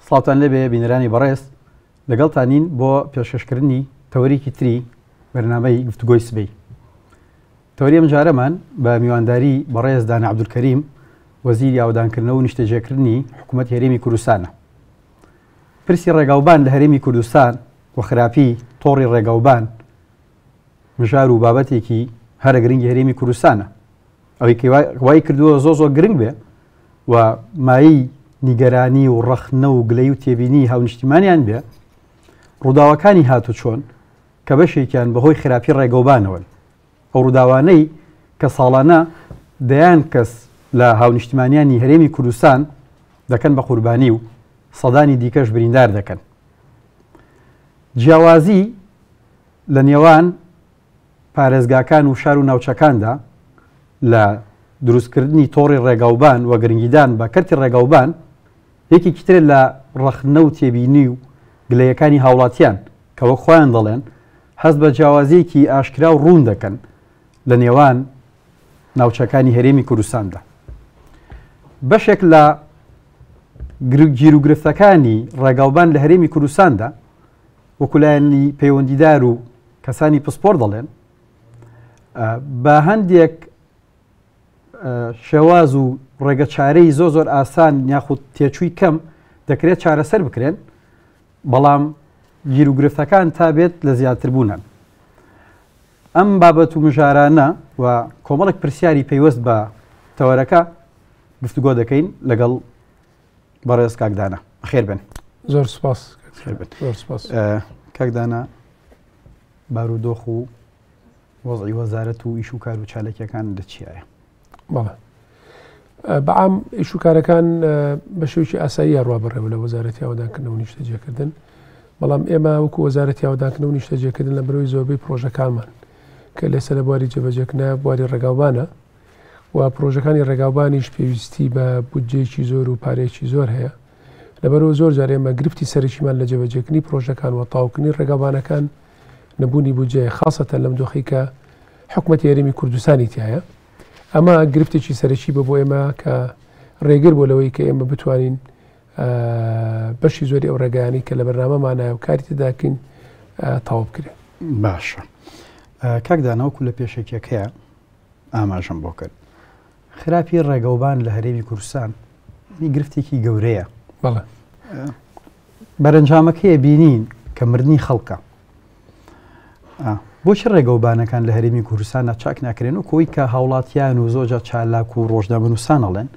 سڵاوتان لێبێ بینەرانی بەڕێز، لەگەڵتانین بۆ پێشکەشکردنی تەوەرێکی تری بەرنامەی گفتوگۆی سبەی. تەوەری ئەمجارەمان بە میوانداری بەڕێز دانا عەبدولکەریم وەزیری ئاوەدانکردنەوە و نیشتەجێکردنی حکوومەتی هەرێمی کوردستانە. پرسی ڕێگاوبان لە هەرێمی کوردستان و خراپی تۆڕی ڕێگاوبان مژار و بابەتێکی هەرە گرنگی هەرێمی کوردستانە. ئەوەی کە وای کردووە زۆر زۆر گرنگ بێ و مایەی نیگەرانی و ڕەخنە و گلەی و تێبینی هاونیشتیمانیان بێ ڕووداوەکانی هاتوچۆن کە بەشێکیان بەهۆی خراپی ڕێگەوبانەوەن ئەو ڕووداوانەی کە ساڵانە دەیان کەس لە هاونیشتیمانیانی هەرێمی کوردستان دەکەن بە قوربانی و سەدانی دیکەش بریندار دەکەن. جیاوازی لە نێوان پارێزگاکان و شار و ناوچەکاندا لە دروستکردنی تۆڕی ڕێگاوبان و گرنگیدان بە کەرتی ڕێگاوبان یەکێکی ترە لە ڕەخنە و تێبینی و گلەیەکانی هاوڵاتیان کە وەک خۆیان دەڵێن هەست بە جیاوازییەکی ئاشکرا و ڕوون دەکەن لە نێوان ناوچەکانی هەرێمی کوردستاندا. بەشێک لە گیروگرفتەکانی ڕێگاوبان لە هەرێمی کوردستاندا وەکو لایەنی پەیوەندیدار و کەسانی پسپۆر دەڵێن بە هەندێک شێواز و ڕێگە چارەی زۆر زۆر ئاسان یاخود تێچووی کەم دەکرێت چارەسەر بکرێن بەڵام گیروگرفتەکان تا بێت لە زیاتربوونن ئەم بابەت و مژارانە و کۆمەڵێک پرسیاری پەیوەست بە تەوەرەکە گفتوگۆ دەکەین لەگەڵ بەڕێز کاک دانا بەخێر بێن. زۆر سپاس زۆر سپاس کاک دانا بارودۆخ و وەزعی وەزارەت و ئیش و کار و چاالکیەکان لە چیایە؟ بەڵێ بەعام ئیش و کارەکان بە شێوکی ئاسایی ڕوا بڕێوە لە وەزارەتی ئاوەدانکردنەوە نیشتەجێکردن بەڵام ئێمە وەکو وەزارەتی ئاوەدانکردنەوە نیشتەجێکردن لە برۆی زۆربەی پرۆژەکانمان کە لێسە لە بواری جێبەجێکردە بواری ڕێگاوبانە و پرۆژەکانی ڕێگاوبانیش پێویستی بە بودجەیەکی زۆر و پارەیەکی زۆر هەیە لەبەرەوە زۆر جار ئێمە گرفتی سەرەکیمان لە جێبەجێکردنی پرۆژەکان و تاوکردنی ڕێگاوبانەکان نەبوونی بودجەیە خاصەتەن لەم دۆخی کە حکومەتی هەرێمی کوردستانی تایە ئەمە گرفتێکی سەرەکی بە بۆ ئێمە کە ڕێگر بۆ لەوەی کە ئێمە بتوانین بەشی زۆری ئەو ڕێگایانی کە لە بەرنامەمانایە و کاری تێداکەین تەواو بکرێن. باشە کاک دانا وەکو لە پێشەکیەکەیە ئاماژەم بۆ کرد خراپی ڕێگەوبان لە هەرێمی کوردستان گرفتێکی گەورەیە بەڵێ بەرەنجامەکەیە بینین کە مردنی خەڵکە بۆچی ڕێگەوبانەکان لە هەرێمی کوردستاندا چاک ناکرێن و کۆی کە هاوڵاتیان و زۆرجار چالاک و ڕۆژنامەنووسان ئەڵێن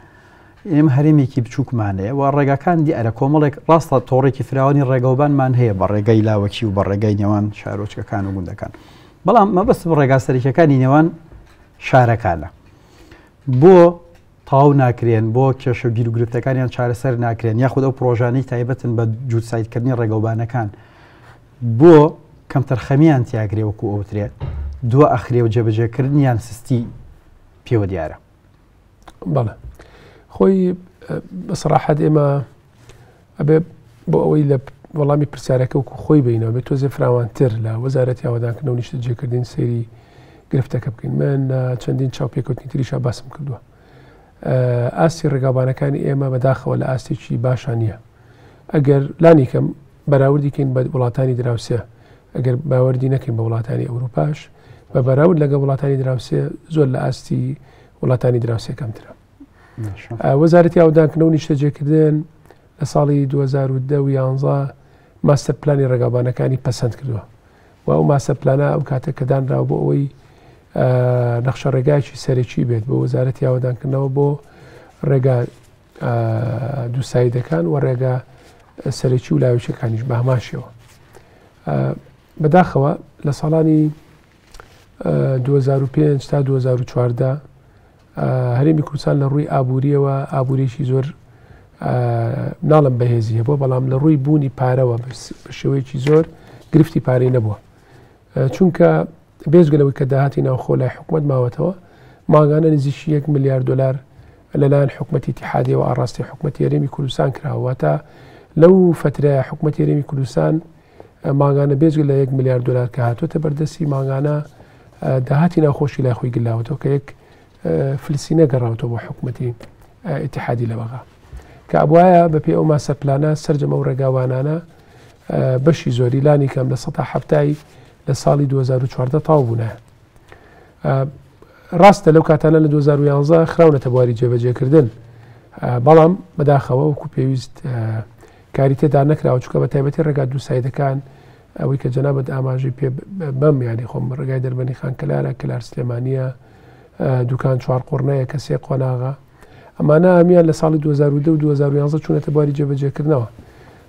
ئێمە هەرێمێکی بچووکمان هەیە و ڕێگاکان دیارە کۆمەڵێک ڕاستە تۆڕێکی فراوانی ڕێگەوبانمان هەیە بە ڕێگەی لاوەکی و بە ڕێگای نێوان شارۆچکەکان و گوندەکان بەڵام مەبەستم ڕێگا سەرەکیەکانی نێوان شارەکانە بۆ تەواو ناکرێن، بۆ کێشە و گیروگرفتەکانیان چارەسەر ناکرێن، یاخود ئەو پڕۆژانەی تایبەتن بە جووتسایدکردنی ڕێگەوبانەکان بۆ کەمتەرخەمیان تیاگرێ وەکو ئەوترێ دوا ئەخرێ و جێبەجێکردنیان سستی پێوە دیارە. بەڵێ خۆی بەسەراحەت ئێمە ئەبێ بۆ ئەوەی لە وەڵامی پرسیارەکە وەکو خۆی بینەوە بێت تۆزێ فراوانتر لە وەزارەتی ئاوەدانکردنەوە نیشتەجێکردن سەیری گرفتەکە بکەین من چەندین چاوپێکەوتنی تریشا باسم کردووە ئاستی ڕێگاوبانەکانی ئێمە بەداخەوە لە ئاستێکی باشا نییە ئەگەر لانی کەم بەراوردی کەین بە وڵاتانی دراوسێ ئەگەر باوەردی نەکەین بە وڵاتانی ئەوروپاش بە بەراورد لەگە وڵاتانی دراوسێ زۆر لە ئاستی وڵاتانی دراوسێ کەمترە وەزارەتی ئاودانکردنەوە و نیشتەجێکردن لە ساڵی 2010 و 11 ماستەر پلانی ڕێگاوبانەکانی پەسەند کردووە و ئەو ماستەر پلانە ئەو کاتە کە دانراوە بۆ ئەوەی نەخشە ڕێگایەکی سەرەکی بێت بۆ وەزارەتی ئاوەدانکردنەوە بۆ ڕێگا دووسایدەکان و ڕێگا سەرەکی و لاویچەکانیش بە هەمان شێوە بەداخەوە لە ساڵانی 2005 تا 2014 هەرێمی کوردستان لە ڕووی ئابووریەوە ئابووریی زۆر ناڵم بەهێزی هەبووە بەڵام لە ڕووی بوونی پارەوە بە شێوەیەکی زۆر گرفتی پارەی نەبووە چونکە بێجگە لەوەی کە داهاتی ناوخۆ لای حکومت ماوەتەوە مانگانە نزیکی 1 ملیار دلار لەلایەن حکومەتی ئیتیحادیەوە ئاڕاستەی حکومەتی هەرێمی کوردستان کراوە واتە لەو فترەیە حکومەتی هەرێمی کوردستان مانگانە بێجگە لە 1 ملیار دلار کە هاتووەتە بەردەستی مانگانە داهاتی ناوخۆشی لای خۆی گلاوەتەوە کە یەک فلسی نەگەڕاوەتەوە بۆ حکومەتی ئیتیحادی لە بەغا. کە ئەبوایە بەپێی ئەو ماستەر پلانە سەرجەم ئەو ڕێگاوانانە بەشی زۆری لانی کەم 70% لە ساڵی 2014 تاو بوونە. ڕاستە لەو کاتانە لە 2011 خراونەتە بواری جێبەجێکردن، بەڵام بەداخەوە وەکو پێویست کاری تێدا نەکراوە، چونکە بە تایبەتی ڕێگا دوو سایدەکان ئەوەی کە جەنابەت ئاماژەی پێ بەم یانی خۆم ڕێگای دەربەنی خان کەلارە، کەلار سلێمانیە، دوکان چوارقوڕنەیە کە سێ قۆناغە، ئەمانە هەمیان لە ساڵی 2010 و 2011 چوونەتە بواری جێبەجێکردنەوە،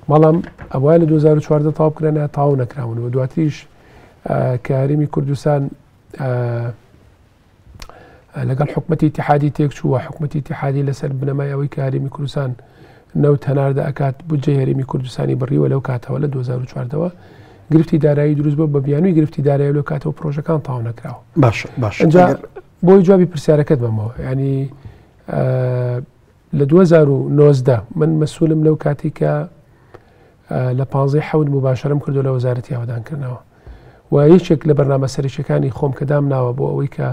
بەڵام ئەوە لە 2014 تەواو بکرێنە تەواو نەکراون و دواتریش کە هەرێمی کوردستان لەگەڵ حکومەتی ئیتیحادی تێکچوو و حکومەتی ئیتیحادی لەسەر بنەمای ئەوەی کە هەرێمی کوردستان نەوت هەناردە ئەکات بودجەی هەرێمی کوردستانی بڕیوە لەو کاتەوە لە 2014ەوە گرفتی دارایی دروست بوو، بە بیانووی گرفتی دارایی لەو کاتەوە پرۆژەکان تەواو نەکراوە. باشە باشە. ئینجا بۆی جوابی پرسیارەکەت بەمەوە، ینی لە 2019 من مەسوولم لەو کاتی کە لە 15 حەوت مباشرم کردو لە وەزارەتی ئاوەدانکردنەوە و یەکێک لە بەرنامە سەرەکیەکانی خۆم کە دامناوە بۆ ئەوەی کە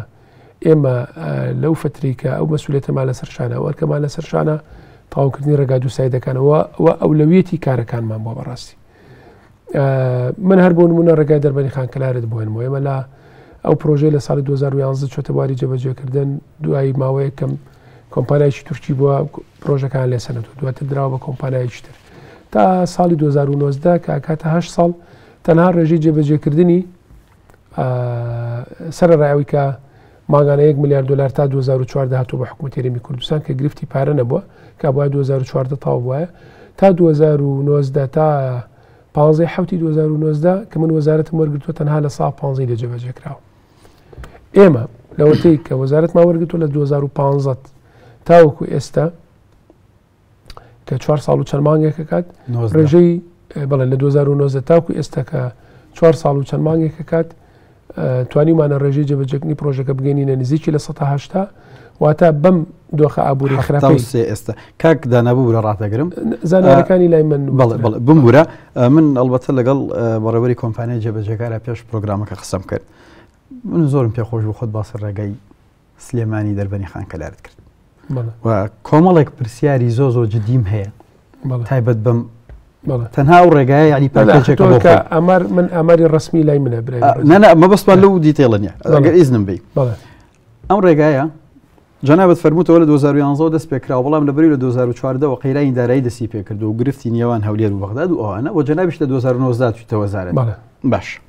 ئێمە لەو فتری کە ئەو مەسوولێتەمان لەسەر شانە و ئەرکەمان لەسەر شانە تەواوکردنی ڕێگا دوو سایدەکانەوە و ئەولەویەتی کارەکانمان بۆ بەڕاستی. من هەر بۆ نمونە ڕێگای دەربەنی خانکەلارت بۆێنمەوە، ئێمە لە ئەو پرۆژەی لە ساڵی 2011 چۆتە بواری جێبەجێکردن، دوای ماوەیەک کەم کۆمپانیایکی تورکی بووە پرۆژەکان لێسەنەوە، دواتر دراوە بە کۆمپانیایکی تر تا ساڵی 2019 کە کاتە 8 ساڵ تەنها ڕێژەی جێبەجێکردنی سەرەڕای ئەوەی کە مانگانە 1 ملیار دلار تا 2014 هاتووە بە حکوومەتی هەرێمی کوردستان کە گرفتی پارە نەبووە، کە بووە 2014 تەواو بووایە، تا 2019 تا 15 حەوتی 2019 کە من وەزارەتم وەرگرتووە تەنها لە سا 15 لێ جێبەجێ کراوە. ئێمە لەوەتەی کە وەزارەتمان وەرگرتووە لە 2015 تاوەکو ئێستا کە 4 ساڵ و چەند مانگێکە کات ڕێژەی بەڵێ لە 2019 تاوەکو ئێستا کە 4 ساڵ و چەند مانگێکە کات توانیمانە ڕێژەی جێبەجێکردنی پرۆژەکە بگەینینە نزیکی لە 180، واتە بەم دۆخە ئابووری خراپەی سێ ئێستا کاک دانا ببورە ڕاتەگرم زانیارەکانی لای من بەڵێ بەڵێ بمبورە. من ئەڵبەتە لەگەڵ بەڕێوەری کۆمپانیای جێبەجێکارە پێش پرۆگرامەکە قسەم کرد، من زۆرم پێخۆش بوو خۆت باسی ڕێگای سلێمانی دەربەنی خان کەلارت کرد و کۆمەڵێک پرسیاری زۆ زۆر جدیم هەیە تایبەت بەم تەنها ئەو ڕێگایە یعنی پاکێجێکە بۆ خۆی. ئامار من ئاماری ڕسمی لای منە برای نا نا مەبەستمان لەو detail ە نییە ئەگەر ئیزنم بی. ئەم ڕێگایە جەنابەت فەرمووتەوە لە 2011 دەست پێکراوە، بەڵام لەبەری لە 2014 قەیرانی دارایی دەستی پێکردو و گرفتی نێوان هەولێر و بەغداد و ئەوانە و جەنابیش لە 2019 چوویتە وەزارەت. باش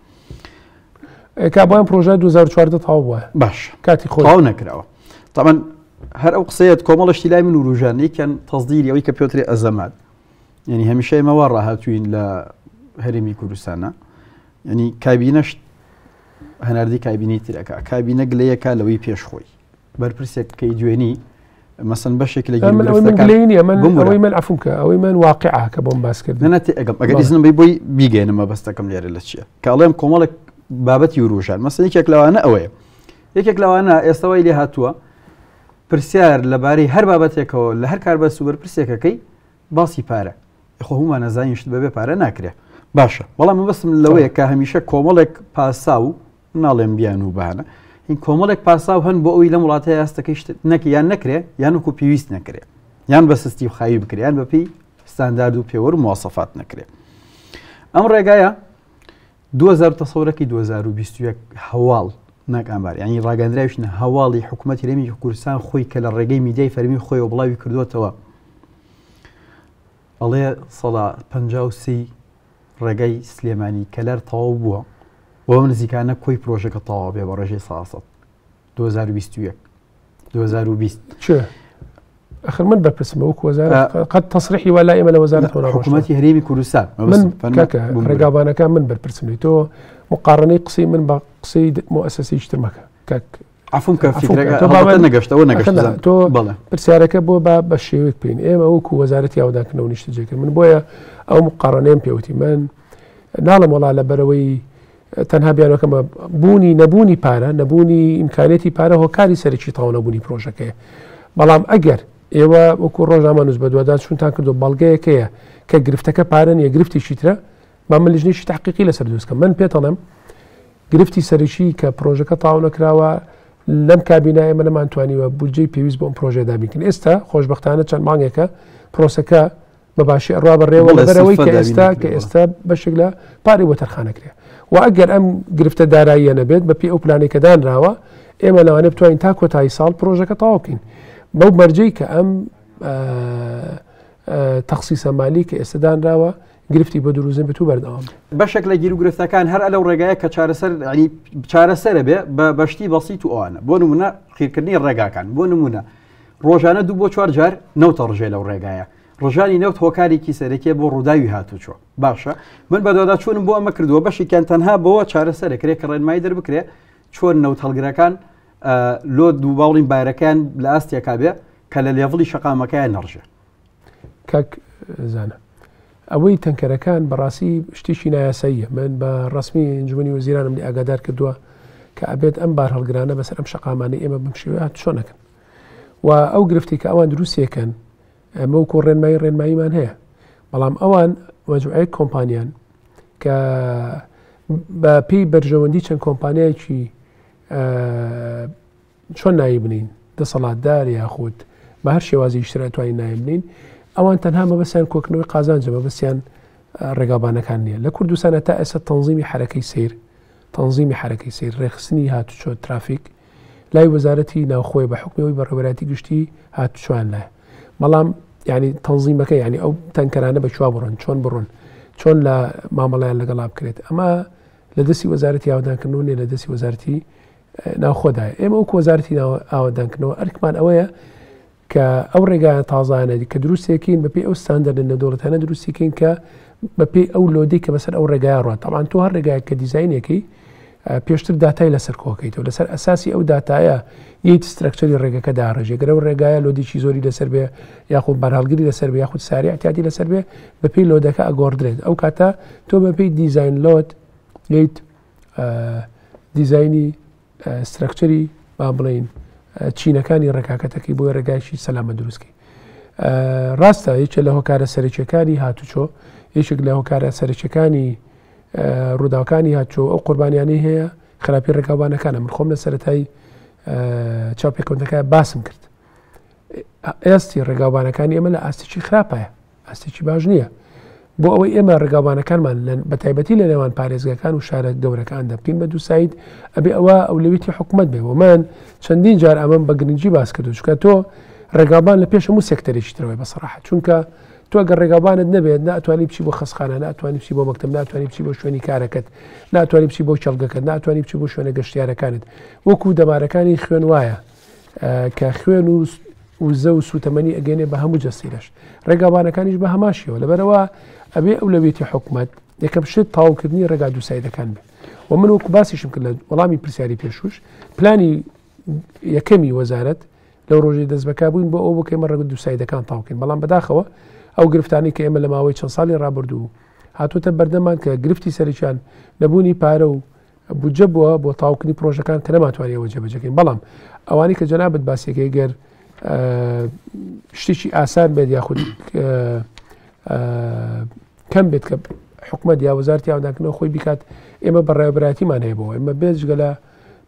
کابوان پرۆژە 2014 تەواو بووە. باش کاتی خۆی تەواو نەکراوە. طبعا هەر ئەو قسەیەت کۆمەڵە شتی لای من وروژان، یەکیان تەصدیری ئەوەی کە پێوترێ ئەزەمات، یعنی هەمیشە ئێمە وا ڕاهاتوین لە هەرێمی کوردستانە، یعنی کابینەش هەناردەی کابینەی ترەکە، کابینە گلەیەکە لەوەی پێش خۆی بەرپرسێک کەی دوێنی مەسەن بەشێک لە ئەوەی من عفوم کە ئەوەی من واقعە کە بۆم باس کرد. نە تێئەگەم ئەگەر ئیزنم بی بۆی بیگەێنم مەبەستەکەم لێرە لە چییە کە ئەڵێم کۆمەڵێک بابەتی وروژان، مەسەن یەکێک لەوانە ئەوەیە، یەکێک لەوانە ئێستا وای لێ هاتووە پرسیار لەبارەی هەر بابەتێکەوە لە هەر کاربەست و بەرپرسێکەکەی باسی پارە، خۆ هەمومان نەزانین شت بەبێ پارە ناکرێ. باشە بەڵام مەبەستم لەوەیە کە هەمیشە کۆمەڵێک پاساو ناڵێم بیان و بانە، این کۆمەڵێک پاساو هەن بۆ ئەوی لەم وڵاتە ئاستەکەی شت نەک یان نەکرێ یان وەکو پێویست نەکرێ یان بە سستی و خاوی بکرێ یان بەپێی ستاندارد و پێوەر و مواسەفات نەکرێ. ئەم ڕێگایە 2000 تەسەورەکەی 2021 هەواڵ ناک ئامار یعنی ڕاگەندراویش نە، هەواڵی حکوومەتی هەرێمی کوردستان خۆی کە لە ڕێگەی میدیای فەرمی خۆیەوە بڵاوی کردووەتەوە ئەڵێ سەدا 53 ڕێگای سلێمانی کەلار تەواو بووە و بەم نزیکانە کۆی پرۆژەکە تەواو بێ بە ڕێژەی 100 2021 2020. چێ؟ آخر من بەرپرسم وەکو وەزارەت قەت تەصریحی وا لای ئێمە لە وەزارەت نەڕۆشتووە. حکوومەتی هەرێمی کوردستان من کاکە ڕێگاوبانەکان من بەرپرسم لێی، تۆ مقارنەی قسەی من بە قسەی مؤسسەی تر مەکە کاک. عفوم کە فکرەکە تۆ باوەڕ نەگەشتەوە نەگەشت. تۆ پرسیارەکە بۆ با بە شێوەیەک بکەین، ئێمە وەکو وەزارەتی ئاوەدانکردنەوە نیشتەجێکردن من بۆیە ئەو مقارنەیەم پێوتی، من ناڵم وەڵا لە بەرەوەی تەنها بیانەکەمە بوونی نەبوونی پارە، نەبوونی ئیمکانێتی پارە هۆکاری سەرەکی تەواو نەبوونی پرۆژەکەیە. بەڵام ئەگەر ئێوە وەکو ڕۆژنامەنووس بەدوادان چونتان کردو بەڵگەیەکەیە کە گرفتەکە پارە نییە گرفتێکی ترە، با من لیژنەیەکی تحقیقی لەسەر دروست بکەم. من پێتەڵێم گرفتی سەرەکی کە پرۆژەکە تەواو نەکراوە لەم کابینە ئێمە نەمانتوانیوە بودجەی پێویست بۆ ئەم پرۆژەیە دابینکەین. ئێستا خۆشبەختانە چەند مانگێکە پرۆسەکە بە باشی ئەڕوا بەڕێوە لەبەرەوەی کە ئێستا کە ئێستا بەشێک لە پارەی بۆ تەرخانەکرێ و ئەگەر ئەم گرفتە داراییە نەبێت بە پێی ئەو پلانەی کە دانراوە ئێمە لەوانەیە بتوانین تا کۆتایی ساڵ پرۆژەکە تەواو بکەین بەو مەرجەی کە ئەم تەخسیسە مالی کە ئێستا دانراوە گرفتی بۆ دروست نەبێت و بەردەوام بێت. بەشێک لە گیروگرفتەکان هەر لەو ڕێگایە کە چارەسەر یعنی چارەسەرە بێ بە بەشتی بەسیت و ئەوانە بۆ نمونە قیرکردنی ڕێگاکان بۆ نمونە ڕۆژانە دوو بۆ چوار جار نەوتە ڕژێ لەو ڕێگایە ڕژانی نەوت هۆکارێکی سەرەکیە بۆ ڕووداوی هاتوچۆ باشە من بەدواداچوونم بۆ ئەمە کردووە بەشێکیان تەنها بۆ چارەسەرەکرێ کە ڕێنمایی دەربکرێ چۆن نەوت هەڵگرەکان لۆ دوو باڵین بارەکان لە ئاستێکا بێ کە لە لێڤڵی شەقامەکەیان نەڕژێ. کاک زانا ئەوەی تەنکەرەکان بەڕاستی شتێکی نایاساییە من بە ڕسمی ئەنجومەنی وەزیرانم لێ ئاگادار کردووە کە ئەبێت ئەم بارهەڵگرانە بەسەر ئەم شەقامانەی ئێمە بەم شێوەیە هاتوچۆ نەکەن و ئەو گرفتی کە ئەوان دروستێکەن ئەمە وەکو ڕێنمایی ڕێنماییمان هەیە بەڵام ئەوان مەجموعەیەک کۆمپانیان کە بە پێی بەرژەوەندی چەند کۆمپانیایەکی چۆن ناوی بنین دەسەڵاتدار یاخود بە هەر شێوازێکی تر ئەتوانین ناوی بنین ئەوان تەنها مەبەستیان کۆکردنەوەی قازانجە مەبەستیان ڕێگاوبانەکان نییە لە کوردستانە تا ئێستا تەنزیمی حرەکەی سیر تەنزیمی حرەکەی سیر ڕێخستنی هاتوچۆ ترافیک لای وەزارەتی ناوخۆی بە حکومی بەڕێوەبەرایەتی گشتی هاتوچۆیان لایە بەڵام یعنی تەنزیمەکە یعنی ئەو تەنکەرانە بە کوێ بڕۆن چۆن بڕۆن چۆن لە مامەڵیان لەگەڵا بکرێت ئەمە لە دەستی وەزارەتی ئاودانکردنەوە نیە لە دەستی وەزارەتی ناوخۆدایە ئێمە وەکو وەزارەتی ئاوەدانکردنەوە ئەرکمان ئەوەیە کە ئەو ڕێگایە تازانە کە دروستێکین بەپی ئەو ستاندەردە نێودەوڵەتانە دروستیکەین کە بەپی ئەو load ی کە بەسەر ئەو ڕێگایە ڕات تەبعەن تۆ هەر ڕێگایە کە دیزینێکی پێشتر داتای لەسەر کۆکەیتەوە لەسەر ئەساسی ئەو داتایە یت structure ی ڕێگەکە داڕێژێ گەرە و ڕێگایە load ێکی زۆری لەسەر بێ یاخود بارهەڵگری لەسەر بێ یاخود ساری اعتیادی لەسەر بێ بەپی load ەکە ئەگۆڕدرێت ئەو کاتە تۆ بەپی دیزین load یت دیزاینی structure ی با بڵین چینەکانی ڕێگاکەتەکەی بۆی ڕێگایکی سەلامە دروستکەی ڕاستە یەکێ لە هۆکارە سەرەکیەکانی هاتوچۆ یەکێک لە هۆکارە سەرەکیەکانی ڕووداوەکانی هاتوچۆ ئەو قوربانیانەی هەیە خراپی ڕێگاوبانەکانە من خۆم لە سەتای چاپێکەوتەکە باسم کرد ئێستی ڕێگاوبانەکانی ئێمە لە ئاستێکی خراپایە ئاستێکی باش نییە بۆ ئەوەی ئێمە ڕێگاوبانەکانمان بە تایبەتی لە نێوان پارێزگاکان و شارە گەورەکان دەبکەین بە دوو side ئەبێ ئەوە ئەولەویەتی حکوومەت بێ و من چەندین جار ئەمەم بە گرنگی باس کردو چونکە تۆ ڕێگاوبان لە پێش هەموو سێکتەرێکی ترەوەی بە سەراحە چونکە تۆ ئەگەر ڕێگاوبانت نەبێت ناتوانانی بچی بۆ خەستخانە ناتوانانی بچی بۆ مەکتەب ناتوانانی بچی بۆ شوێنی کارەکەت ناتوانانی بچی بۆ کێڵگەکەت ناتوانانی بچی بۆ شوێنە گەشتیارەکانت وەکو دەمارەکانی خوێن وایە کە خوێن و وزە و سوتەمەنی ئەگەێنێ بە هەموو جەستەی لەش ڕێگاوانەکانیش بە هەمان شێوە لەبەرەوە ئەبێ ئەولەویەتی حکومەت یەکەم شت تەواوکردنی ڕێگا دوو side ەکان بێت و من وەکو باسیشم کرد لە وەڵامی پرسیاری پێشوش پلانی یەکەمی وەزارەت لەو ڕۆژەی دەست بەکار بووین بۆ ئەو بکەین ئێمە ڕێگە دوو side ەکان تەواوکەین بەڵام بەداخەوە ئەو گرفتانی کە ئێمە لە ماوەی چەند ساڵی ڕابردوو هاتوتە بەردەمان کە گرفتی سەرەکیان نەبوونی پارە و بودجە بووە بۆ تەواوکردنی پرۆژەکان کە نەماتوانی ئەوە جێبەجێکەین بەڵام ئەوانەی کە جەنابت باسیەکەی گەر شتێکی ئاسان بێت یاخود کەم بێت کە حکومەت یا وەزارتی ئاودانکردنەوە خۆی بیکات ئێمە بەڕێوەبەرایەتیمان هەیە بۆ ئێمە بێجگە لە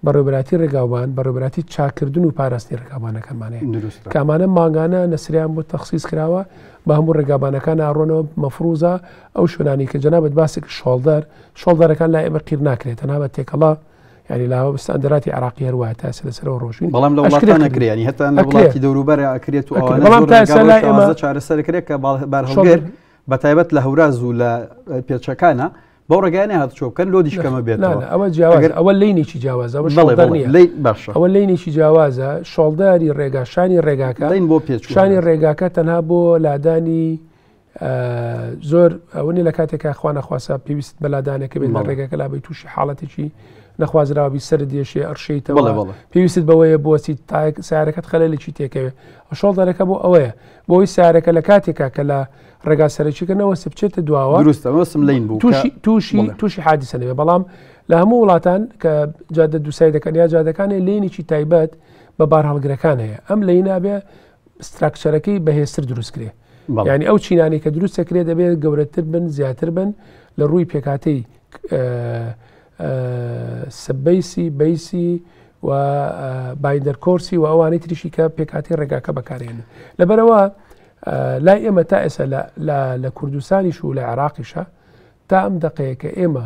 بەڕێوەبەرایەتی ڕێگاوبان بەڕێوەبەرایەتی چاکردن و پاراستنی ڕێگاوبانەکانمان هەیە دروستە. کە ئەمانە مانگانە نەسریان بۆ تەخسیس کراوە بە هەموو ڕێگابانەکان ئاڕۆنەوە مەفروزە ئەو شوێنانی کە جەنابت باسی کرد shoulder shoulder ەکان لای ئێمە قیر ناکرێت تەنها بە تێکەڵە یعنی لا ستاندەراتی عراقی هەر وایە تا ئێستا لەسەرەوە ڕۆشتوین بەڵام لە ئەشکرێ وڵاتان کردن. ئەکرێ یعنی هەتا لە ئەکرێ. وڵاتی دەوروبەر ئەکرێت و ئەکرێ. ئەوانە بەڵام زۆر تا ئێستا ڕێگا لای ئێمە ڕۆشتوازە چارەسەر کرێت کە بارهەڵگر shoulder بە تایبەت لە هەوراز و لە پێچەکانە بەو ڕێگایە نەهاتوچۆ بکەن load یش کەمە بێتەوە. نا، ئەوە جیاوازە. ئەگەر ئەوە lane ێکی جیاوازە، ئەوە بەڵێ، shoulder بەڵێ. نییە. lane باشە. ئەوە lane ێکی جیاوازە، shoulder ی ڕێگا، شانی ڕێگاکە، lane بۆ پێچوو. شانی ڕێگاکە تەنها بۆ لادانی، زۆر ئەوە نییە لە کاتێکا خوا نەخواسە پێویست بە لادانێکە بێت لە ڕێگاکە لابەی تووشی حاڵەتێکی نەخوازراوە بی سەرت دێشێ، ئەڕشێیتەوە. پێویستت بەوەیە بوەستی تا سیارەکەت خەلەلێکی تێکەوێ. ئەو shoulder ەکە بۆ ئەوەیە، بۆ ئەوەی سیارەکە لە کاتێکا کە لە ڕێگا سەرەکیەکە نەوەستێ بچێتە دواوە. دروستە، مەبەستم lane بوو کە تووشی حادیسە نەبێ. بەڵام لە هەموو وڵاتان کە جادە دوو side ەکان یا جادەکانێ lane ێکی تایبەت بە بارهەڵگرەکان هەیە. ئەم lane ە بێ structure ەکەی بەهێزتر دروست کرێ. یعنی ئەو چینانەی کە دروست دەکرێت دەبێت گەورەتر بن، زیاتر بن لە ڕووی پێکهاتەی، sub base ی، base ی و، binder course ی و ئەوانەی تریشی کە پێکهاتەی ڕێگاکە بەکارهێنن. لەبەرەوە، لای ئێمە تا ئێستا لە کوردستانیش و لە عێراقیشە تا ئەم دەقەیە کە ئێمە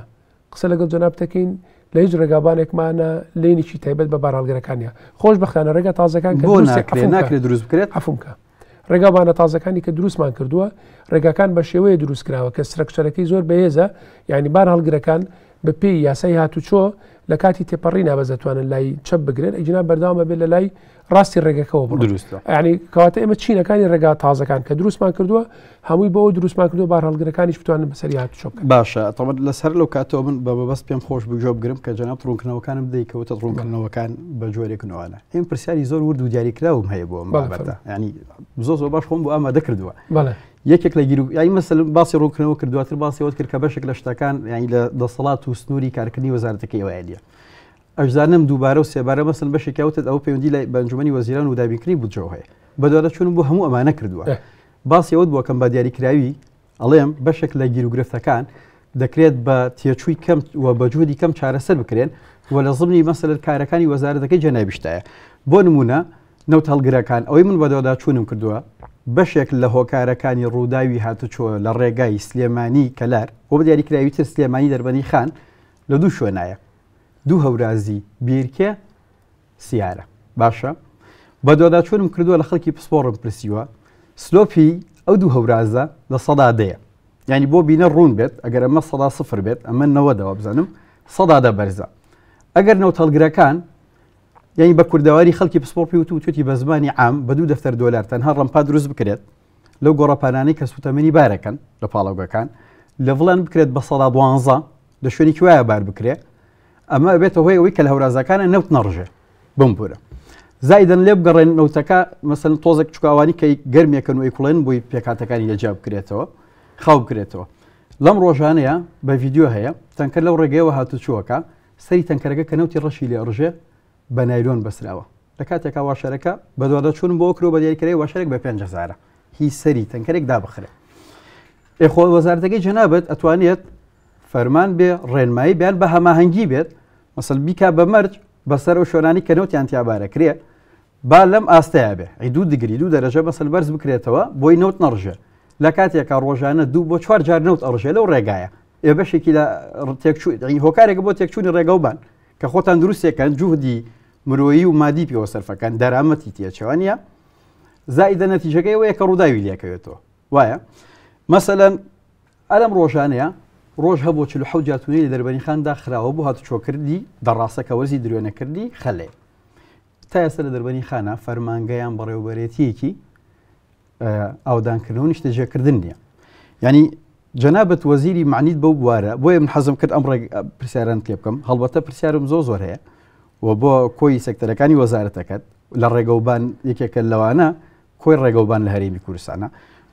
قسە لەگەڵ جەنابت دەکەین لە هیچ ڕێگابانێکمانە لینێکی تایبەت بە بارهەڵگرەکانە خۆشبەختانە ڕێگا تازەکان کە بۆ ناکرێت ناکرێت دروست بکرێت عەفوم کە ڕێگاوبانە تازەکانی کە دروستمان کردووە ڕێگاکان بە شێوەیە دروست کراوە کە structure ەکەی زۆر بەهێزە یعنی بار هەڵگرەکان بە پێی یاسای هاتوچۆ لە کاتی تێپەڕی نابەز دەتوانن لای چەپ بگرن ئەگینا بەردەوام بێت لە لای ڕاستی ڕێگەکەەوە بڕۆن دروستە یعنی کەواتە ئێمە چینەکانی ڕێگا تازەکان کە دروستمان کردووە هەمووی بۆ دروستمان کردووە بار هەڵگرەکانیش بتوانن بەسەری هاتوچۆ بکەن باشە تەڵبەت لەسەر لەو کاتەوە من بە مەبەست پێم خۆش بوو گوێ بگرم کە جەنابت ڕوونکردنەوەکانم بدەی کە وتت ڕوونکردنەوەکان بە جۆرێکنەوانە ئێم پرسیاری زۆر ورد و دیاریکراوم هەیە بۆ ئەم بەڵێ، بابەتە فەرموو. یعنی زۆر زۆر باش خۆم بۆ ئامادە کردووە بەڵێ یەکێک لە گیر یعنی مەسەلەن باسی ڕوونکردنەوە کرد دواتر باسی ئەوەت کرد کە بەشێک لە شتەکان یعنی لە دەسەڵات و سنووری کارکردنی وەزارەتەکەی ئەوەیە نییە ئەشزانم دووبارە و سێبارە مەسەلەن بەشێکیا وتت ئەوە پەیوەندی لە بە ئەنجومەنی وەزیران و دابینکردنی بودجەوە هەیە بەدواداچوونم بۆ هەموو ئەمانە کردووە باسی ئەوەت بۆ کەم بە دیاریکراوی ئەڵێم بەشێک لە گیروگرفتەکان دەکرێت بە تێچووی کەم و بە جوودی کەم چارەسەر بکرێن و لە زمنی مەسەلەن کارەکانی وەزارەتەکەی جەنابیشتایە بۆ نمونە نەوت هەڵگرەکان ئەوەی من بەدواداچوونم کردووە بەشێک لە هۆکارەکانی ڕووداوی هاتوچۆ لە ڕێگای سلێمانی کەلار و بە دیاریکراویتر سلێمانی دەربەنی خان لە دوو شوێنایە دوو هەورازی بیرکێ سیارە باشە بەدواداچوونم کردووە لە خەڵکی پسپۆڕم پرسیوە slope ی ئەو دوو هەورازە لە سەدا دەیە یعنی بۆ بینە ڕوون بێت ئەگەر ئەمە 0% بێت ئەمە نەوەدەوە بزانم 10% بەرزە ئەگەر نەوتهەڵگرەکان یعنی بە کوردەواری خەڵکی پسپۆڕ پێی وتوویەتی بە زمانی عام بە دوو دەفتەر دۆلار تەنها ڕەمپا دروست بکرێت لەو گۆڕەپانانەی کە سوتەمەنی بارەکەن لە پاڵاوگەکان لەڤڵیان بکرێت بە 12% لە شوێنێکی وایە بار بکرێ ئەمە ئەبێتە هۆی ئەوەی کە لە هەورازەکانە نەوت نەڕژێ بمبورە زایدن لێ بگەڕێن نەوتەکە مەسەن تۆزێک چکاوانی کە گەرمێکن و ئەیکوڵێن بۆی پێکاتەکانی لەجیا بکرێتەوە خاو بکرێتەوە لەم ڕۆژانەیە بە ڤیددیو هەیە تەنکەر لەو ڕێگەیەوە هاتوچووەکە سەری تەنکەرەکە کە نەوتی ڕەشی لێ ڕژێ بە نایلۆن بەسراوە لە کاتێکا واشەرەکە بەدواداچوونم بۆ کرۆ بە دیاریکرای واشەرێک بە 5000 هی سەری تەنکەرێک دابخرێ ئێ خۆ وەزارەتەکەی جەنابەت ئەتوانێت فەرمان بێ ڕێنمایی بیان بە هەماهەنگی بێت مەسەل بیکا بە مەرج بەسەر ئەو شوێنانی کە نەوتیان تیابارە کرێ با لەم ئاستەیا بێ ئەی دوو degree دوو دەرەجە مەسەل بەرز بکرێتەوە بۆی نەوت نەڕژێ لە کاتێکا ڕۆژانە دوو بۆ چوار جار نەوت ئەڕژێ لەو ڕێگایە ئێ بەشێکی لە تێکچوو هۆکارێکە بۆ تێکچوونی ڕێگەوبان کە خۆتان دروستێکەن جوهدی مرۆیی و مادی پێوە سەرفەکەن دەرامەتی تێچەوە نییە زائیدە نەتیجەکەی ئەوەیە کە ڕووداوی لێکەوێتەوە وایە مەسەلەن ئەلەم ڕۆژانەیە ڕۆژ هەبوو 47 جار تونێلی لە دەربەنی خان داخراوە بۆ هاتوچۆکردنی دەڕاسە کە وەرزی دروێنەکردنی خەلێ تا ئێستا لە دەربەنی خانە فەرمانگە یان بەڕێوبەرێتیەکی ئاودانکردنەوە نیشتەجێکردن نییە ینی جەنابەت وەزیری معنیت بەو بوارە بۆیە من حەزم کرد ئەم ڕێک پرسیاران پێ بکەم هەڵبەتە پرسیارم زۆر زۆر هەیە و بۆ کۆی سێکتەرەکانی وەزارەتەکەت لە ڕێگەوبان یەکێکە لەوانە کۆی ڕێگەوبان لە هەرێمی کوردستانە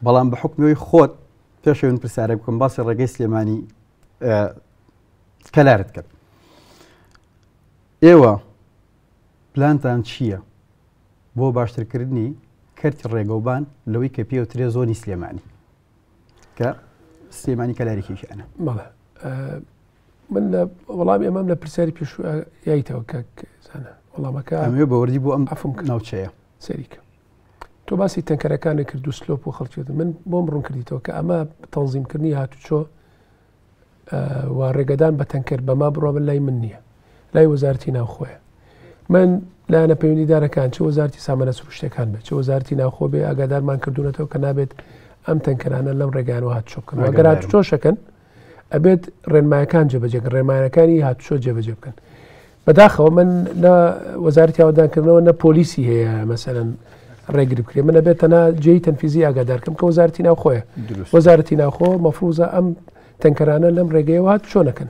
بەڵام بە حکمەوەی خۆت پێشەوەی پرسیارێک بکەم باسی ڕێگەی سلێمانی کەلارت کرد ئێوە پلانتان چییە بۆ باشترکردنی کەرتی ڕێگەوبان لەوەی کە پێوترێ زۆنی سلێمانی کە سلێمانی کەلارێکیشانە بەڵێ من لە وەڵامی ئەمەم لە پرسیاری پێشوو یایتەوە کاک زانا وەڵامەکە ئەمەوێ بە وردی بۆ ئەم عەفوم کرد. ناوچەیە سەریکە تۆ باسی تەنکەرەکانی کرد و slope و خەڵکیت من بۆم ڕوون کردیتەوە کە ئەمە تەنزیمکردنی هاتوچۆ و ڕێگەدان بە تەنکەر بەما بڕۆ من لای من نییە لای وەزارتی ناوخۆیە من لایەنە پەیوەندیدارەکان چ وەزارتی سامانە سروشتەکان بێت چ وەزارتی ناوخۆ بێ ئاگادارمان کردوونەتەوە کە نابێت ئەم تەنکەرانە لەم ڕێگانەوە هاتوچۆ بکەن ئەگەر هاتوچۆشەکەن ئەبێت ڕێنمایەکان جێبەجێ بکەن ڕێنمایەکانی هاتوچۆ جێبەجێ بکەن بەداخەوە من نە وەزارەتی ئاوەدانکردنەوە نە پۆلیسی هەیە مەسەلەن ڕێگری بکرێ من ئەبێت تەنها جێی تەنفیزی ئاگادارکەم کە وەزارەتی ناوخۆیە وەزارەتی ناوخۆ مەفروزە ئەم تەنکەرانە لەم ڕێگەیەوە هاتوچۆ نەکەن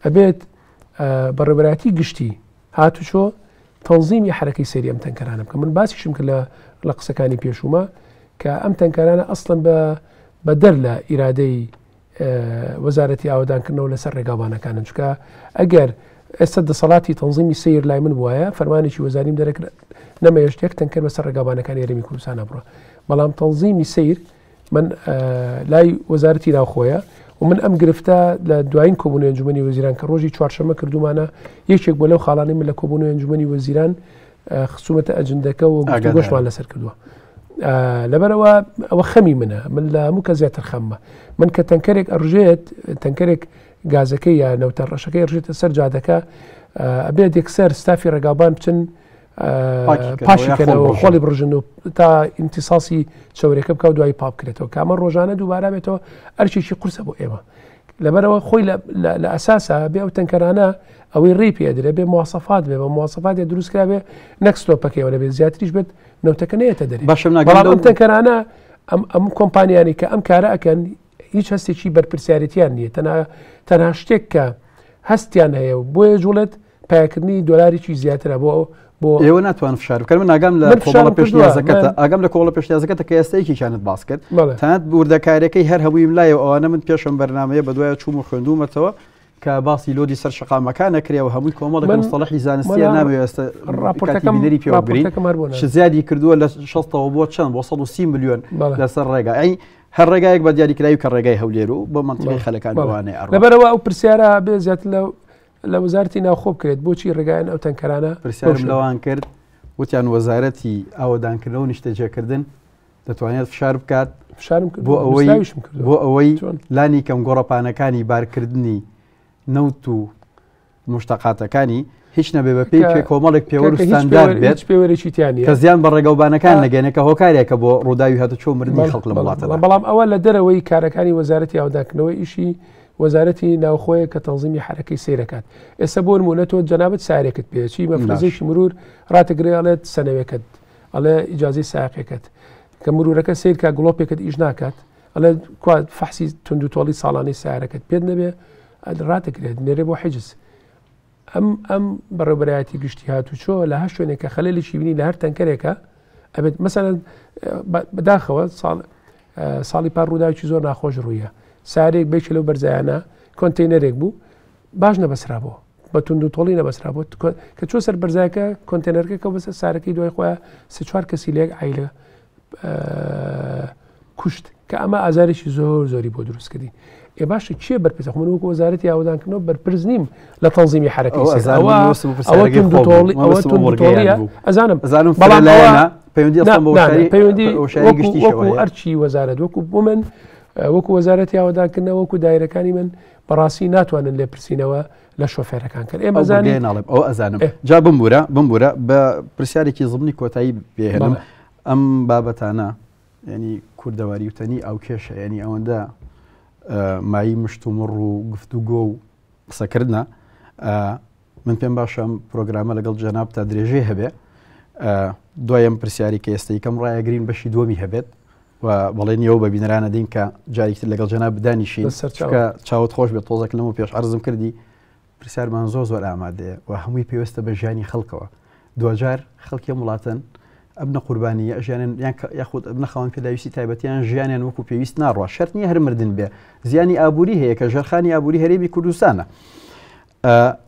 ئەبێت بەڕێوەبەرایەتی گشتی هاتوچۆ تەنزیمی حرەکەی سەیری ئەم تەنکەرانە بکە من باسیشم کرد لە قسەکانی پێشوومە کە ئەم تەنکەرانە ئەسڵەن بە بەدەر لە ئیرادەی وەزارەتی ئاوەدانکردنەوە لەسەر ڕێگاوبانەکانن چونکە ئەگەر ئێستا دەسەڵاتی تەنزیمی سیر لای من بواە فەرمانێکی وەزاریم دەرەکرد نەمەیەشت یەک تەنکەر بەسەر ڕێگاوبانەکانی هەرێمی کوردستانە بڕە بەڵام تەنزیمی سیر من لای وەزارەتی ناوخۆیە و من ئەم گرفتە لە دوایین کۆبوونەوەی ئەنجومەنی وەزیران کە ڕۆژی چوارشەممە کردومانە یەکێک بۆ لەو خاڵانەی من لە کۆبوونەوەی ئەنجومەنی وەزیران خستومەتە ئەجندەکە و گفتوگۆشمان لەسەر کردووە. لەبەرەوە ئەوە خەمی منە من لە هەموو کە زیاتر خەممە من کە تەنکەرێک ئەڕژێت تەنکەرێک گازەکەی یا نەوتە ڕەشەکەی ڕژێتە سەر جادەکە ئەبێت یەکسەر ستافی ڕێگاوبان بچن پاشیکەنەوە خۆڵی بڕژن و تا ئیمتیساسی چەورەکە بکە و دوایی پاک بکرێتەوە کامە ڕۆژانە دووبارە بێتەوە ئەرکێکی قورسە بۆ ئێمە لەبەرەوە خۆی لە ئەساسا بێ ئەو تەنکەرانە ئەوەی ڕێی پێدرێ بێ موواسەفات بێ بە موواسەفاتێ دروست کرابێ نەک ستۆپەکەیەوە نەبێت زیاتریش بێت نەوتەکە نێتە دەرێ باشم بەڵام ئەم تەنکەرانە ئەم ئەم کۆمپانیانی کە ئەم کارە ئەکەن هیچ هەستێکی بەرپرسیارێتیان نییە تەنها تەنها شتێک کە هەستیان هەیە و بۆیە جوڵێت پایەکردنی دۆلارێکی زیاترە بۆ بۆ ئێوە ناتوان فشار بکەن من ئاگام لە کۆمەڵە پێشنیازەکەتە ئاگام لە کۆمەڵە پێشنیازەکەتە کە ئێستا یەکێکیانت باس کرد تەنانەت وردەکاریەکەی هەر هەموویم لایە و ئەوانە من پێشم بەرنمەیە بەدوایە چووم و خوێندوومەتەوە کە باسی لۆدی سەر شەقامەکان نەکرێ و هەمووی کۆمەڵێک مستەڵەحی زانستیە نامەوێ ئێستا ڕاپۆرتەکەم بینەری پێوە بگرین چ زیادی کردووە لە 60ەوە بۆ چەند بۆ 130 میلیۆن لەسەر ڕێگا ئەی هەر ڕێگایەک بە دیاریکراوی کە ڕێگای هەولێر و بۆ منطقی خەلەکان وانەیە ئەڕوا. لەبەرەوە ئەو پرسیارە بێ زیاتر لە لە وەزارەتی ناوخۆ بکرێت بۆچی ڕێگایان ئەو تەنکەرانە پرسیارم لەوان کرد وتیان وەزارەتی ئاوەدانکردنەوە و نیشتەجێکردن دەتوانێت فشار بکات فشارم بۆ ئەوەی بۆ ئەوەی لانی کەم گۆڕەپانەکانی بارکردنی نەوت و مشتەقاتەکانی هیچ نەبێ بە پێی پێ کۆمەڵێک پێوەر و ستاندارد بێت پێوەرێکی تیا نییە کە زیان بە ڕێگەوبانەکان نەگەێنێ کە هۆکارێکە بۆ ڕووداوی هاتوچۆ مردنی خەڵک لە وڵاتەدا. بەڵام ئەوە لە دەرەوەی کارەکانی وەزارەتی ئاودانکردنەوەی ئیشی وەزارەتی ناوخۆیە کە تەنزیمی حەرەکەی سەیرەکات ئێستا بۆ نمونە تۆ جەنابت سارێکت پێچی مەفرەزێکی مرور ڕاتگرێ ئەڵێت سەنەوێکت ئەڵێ ئیجازەی ساقێکت کە مرورەکە سیرکە گڵۆپێکت ئیش ناکات ئەڵێ کوا فەحسی توندوتۆڵی ساڵانەی سیارەکەت پێت نەبێ ڕاتگرێت نێرێ بۆ حیجز ئەم ئەم بەڕێوبەرایەتی گشتی هاتوچۆ لە هەر شوێنێک کە خەلێکی بینی لە هەر تەنکەرێکە ئەبێت مەسەلەن بەداخەوە ساڵ ساڵی پار ڕووداوێکی زۆر ناخۆش ڕوویە سارێک بێکی لەو بەرزایانە کۆنتینەرێک بوو باش نەبەسرا بۆ بە تونند و تۆڵی نەبەسرا بۆ کە چۆ سەر بەرزایەکە کۆنتێنەرەکە کە بەسەر سارەکەی دوای خۆیان سێ چوار کەسی لێک عیلە کوشت کە ئەمە ئازارێکی زۆر زۆری بۆ دروست کردین ئێ باشە کێ بەرپرسە خۆ من وەکو وەزارەتی ئاوەدانکردنەوە بەرپرس نیم لە تەنزیمی حەرەکەی سەر ئەوە ئەوە توندوتۆڵی ئەوە توندوتۆڵیە ئەزانم ئەزانم بەڵام ئەوە پەیوەندی ئەسڵەن بە وشاری پەیوەندی وشاری گشتیشەوە وەکو ئەرکی وەزارەت وەکو بۆ من وەکو وەزارەتی ئاوەدانکردنەوە وەکو دایرەکانی من بەڕاستی ناتوانن لێپرسینەوە لە شۆفێرەکان کرد ئێمە زانین ناڵێم ئەو ئەزانم جا بمبورە بمبورە بە پرسیارێکی زمنی کۆتایی بێهێنم ئەم بابەتانە یانی کوردەواری وتەنی ئاوکێشە یانی ئەوەندە مایی مشتومڕ و گفتوگۆ و قسەکردە من پێم باشە ئەم پرۆگرامە لەگەڵ جەناب تا درێژەی هەبێ دوایەم پرسیاری کە ئێستا یکەم ڕایەگرین بەشی دووەمی هەبێت و بەڵێنیەوە بە بینەرانە دین کە جارێکتر لەگەڵ جەناب بدانیشین کە چاوت خۆش بێت تۆزێک لەمە پێش عرضم کردی پرسیارمان زۆر زۆر ئامادەیە و هەمووی پێویستە بە ژیانی خەڵکەوە. دواجار خەڵکی ئەم وڵاتەن ئەبنە قوربانی یا ژیانیان یان یاخود ئەبنە خاوەن پێداویستی تایبەتیان ژیانیان وەکو پێویست ناڕوا شەرت نییە هەر مردن بێ زیانی ئابووری هەیە کە ژێرخانی ئابووری هەرێمی کوردستانە.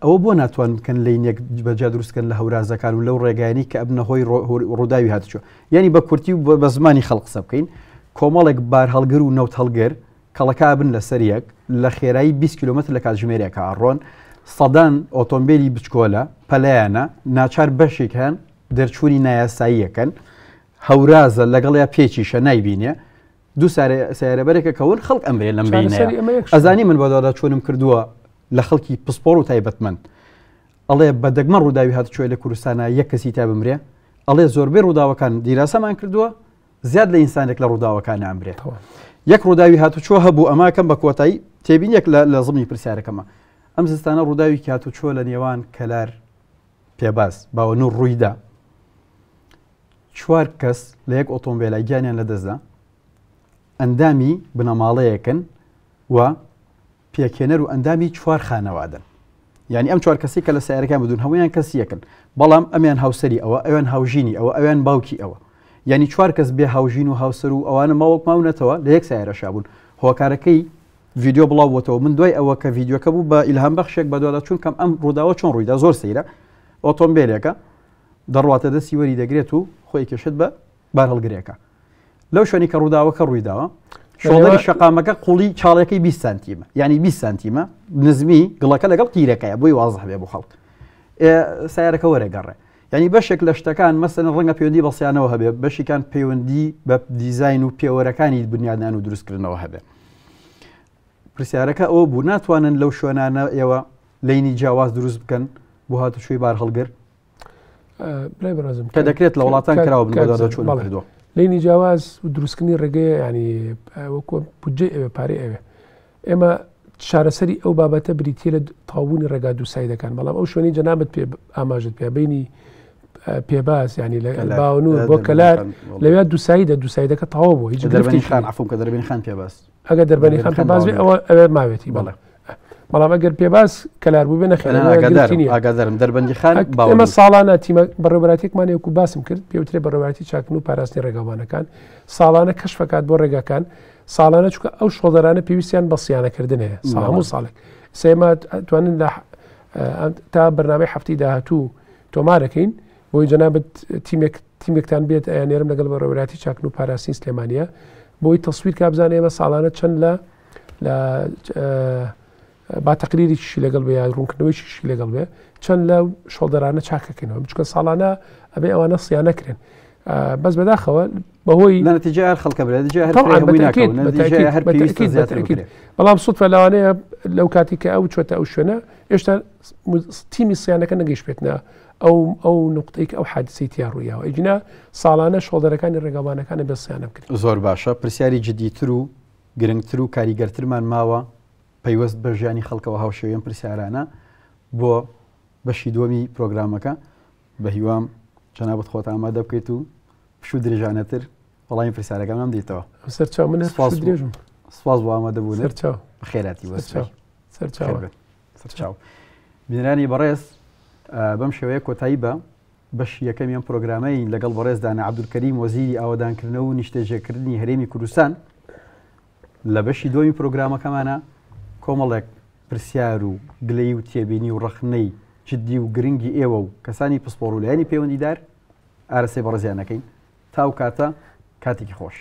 ئەوە بۆ ناتوان بکەن لینێک بەجا دروستکەن لە هەورازەکان و لەو ڕێگایانی کە ئەبنە هۆی ڕووداوی هاتوچۆ یعنی بە کورتی و بە زمانی خەڵک قسە بکەین کۆمەڵێک بارهەڵگر و نەوت هەڵگر کەڵەکە ئەبن لەسەر یەک، لە خێرایی 20 کیلۆمەتر لە کاتژمێرێکا ئەڕۆن، سەدان ئۆتۆمبێلی بچکۆلە پەلەیانە، ناچار بەشێک هەن دەرچوونی نایاسایی ئەکەن، هەورازە لەگەڵیا پێچیشە نایبینێ، دوو سەیارەبەرێکە کەون خەڵک ئەمرێ لەم بینەیە. ئەزانی من بەدواداچوونم کردووە لە خەڵکی پسپۆڕ و تایبەتمەند ئەڵێ بە دەگمەن ڕووداوی هاتوچۆی لە کوردستانا یەک کەسی تا بمرێ، ئەڵێ زۆربەی ڕووداوەکان دیراسەمان کردووە زیاد لە ئینسانێک لە ڕووداوەکان ئەمرێت. یەک ڕووداوی هاتوچۆ هەبوو ئەماکەم بە کۆتایی تێبینیەک لە زمنی پرسیارەکەمە ئەم زستانە ڕووداوی هاتوچۆ لە نێوان کەلار پێباز باوە نور ڕوویدا چوار کەس لە یەک ئۆتۆمبیلە گیانیان لەدەستدا ئەندامی بنەماڵەیەکن و پێکهێنەر و ئەندامی چوار خانەوادەن. یانی ئەم چوار کەسەی کە لە سەیارەکەیان بدون هەموویان کەسی یەکن، بەڵام ئەمیان هاوسەری ئەوە، ئەویان هاوژینی ئەوە، ئەویان باوکی ئەوە. یانی چوار کەس بێ هاوژین و هاوسەر و ئەوانە ماوەک ماونەتەوە لە یەک سەیارەشا بوون. هۆکارەکەی ڤیدیۆ بڵاو بۆتەوە. من دوای ئەوە کە ڤیدیۆکە بوو بە ئیلهام بەخشێک بەدواداچوون کەم ئەم ڕووداوە چۆن ڕوویدا زۆر سەیرە. ئۆتۆمبێلێکە دەڕواتە دەستی وەری دەگرێت و خۆی کێشێت بە بارهەڵگرێکە. لەو شوێنی کە ڕووداوەکە ڕوویداوە شۆڵدەری شەقامەکە قوڵی چاڵەکەی 20 سانتیمە یعنی 20 سانتیمە نزمی گڵەکە لەگەڵ تیرەکەیە بۆی وازح بێ بۆ خەڵک سیارەکە وەرەگەڕێ یعنی بەشێک لە شتەکان مەسەن ڕەنگە پەیوەندی بەسیانەوە هەبێ، بەشێکان پەیوەندی بە دیزین و پێوەرەکانی بنیادنان و دروستکردنەوە هەبێ. پرسیارەکە ئەوە بوو ناتوانن لەو شوێنانە ئێوە lane ی جیاواز دروست بکەن بۆ هاتوچۆی بار هەڵگر؟ برای بەڕێزم کە دەکرێت لە وڵاتان کراوە بن بەدواداچوون کردووە. lane ی جیاواز و دروستکردنی ڕێگەیە ینی وەکو بودجەی ئەوێ پارەی ئەوێ. ئێمە چارەسەری ئەو بابەتە بریتیە لە تەواوبوونی ڕێگا دووسایدەکان، بەڵام ئەو شوێنەی جەنابت پێ ئاماژت پێ بینی پێباز ینی لە باونور بۆ کەلار لەوێ دووسایدە دووسایدەکە تەواو بوو هیچ دەربەنی خان عفوم کە دەربەنی خان پێباز ئەگەر دەربەنی خان پێباز بێ ئەوە ئەوێ ماوێتی بەڵێ بەڵام ئەگەر پێباز کەلار بوو بێ نەخێر ئاگادارم دەربەندی خان ئێمە ساڵانە تیمە بەڕێوەبەراتێکمان یەکو باسم کرد پێوترێ بەڕێوەبەراتی چاکن و پاراستنی ڕێگاوبانەکان ساڵانە کەشفەکات بۆ ڕێگاکان ساڵانە چونکە ئەو شۆڵدەرانە پێویستیان بە سیانەکردن هەیە ساڵ هەموو ساڵێک سێمە توانن لە تا بەرنامەی هەفتی داهاتوو تۆمارەکەین بۆی جەنابەت تیمێک تیمێکتان بێت ئەیانێرم لەگەڵ بەڕێوەبەرایەتی چاکن و پاراستنی سلێمانیە بۆی تەسویر کا بزانێ ئێمە ساڵانە چەند لە لە با تەقریرێکیشی لەگەڵ بێ یان ڕوونکردنەوەیشی لەگەڵ بێ چەند لە شۆڵدەرانە چاکەکەینەوە بچکە ساڵانە ئەبێ ئەوانە سیانەکرێن بەس بەداخەوە بەهۆی نەتیجە هەر خەڵکە بێت بەڵام سوودفە لەوانەیە لەو کاتی کە ئەو چۆتە ئەو شوێنە هێشتا تیمی سیانەکە نەگەیشتێتە ئەو ئەو نقطەی کە ئەو حادسی تیا ڕوویاوە ئەگینا ساڵانە شۆڵدەرەکانی ڕێگاوانەکانە بێ سیانە بکرێت. زۆر باشە پرسیاری جدیتر و گرنگتر و کاریگەرترمان ماوە پەیوەست بە ژیانی خەڵکەوە هاوشێوەی ئەم پرسیارانە بۆ بەشی دووەمی پرۆگرامەکە بە هیوام جەنابت خۆت ئامادە بکەیت و پشوو درێژانەتر وەڵامی پرسیارەکانمان بدەیتەوە. سەرچاو من سپاس پشوو درێژم. سپاس بۆ ئامادەبوونت. سەرچاو. بەخێراتی بۆ سەرچاو. سەرچاو. سەرچاو. بینەرانی بەڕێز بەم شێوەیە کۆتایی بە بەشی یەکەمی ئەم پرۆگرامەی لەگەڵ بەڕێز دانا عەبدولکەریم وەزیری ئاوەدانکردنەوە و نیشتەجێکردنی هەرێمی کوردستان لە بەشی دووەمی پرۆگرامەکەمانە کۆمەڵێک پرسیار و گلەیی و تێبینی و ڕەخنەی جدی و گرنگی ئێوە و کەسانی پسپۆڕ و لایەنی پەیوەندیدار ئارەسەی بەڕێزیان ئەکەین. تا ئەو کاتە کاتێکی خۆش.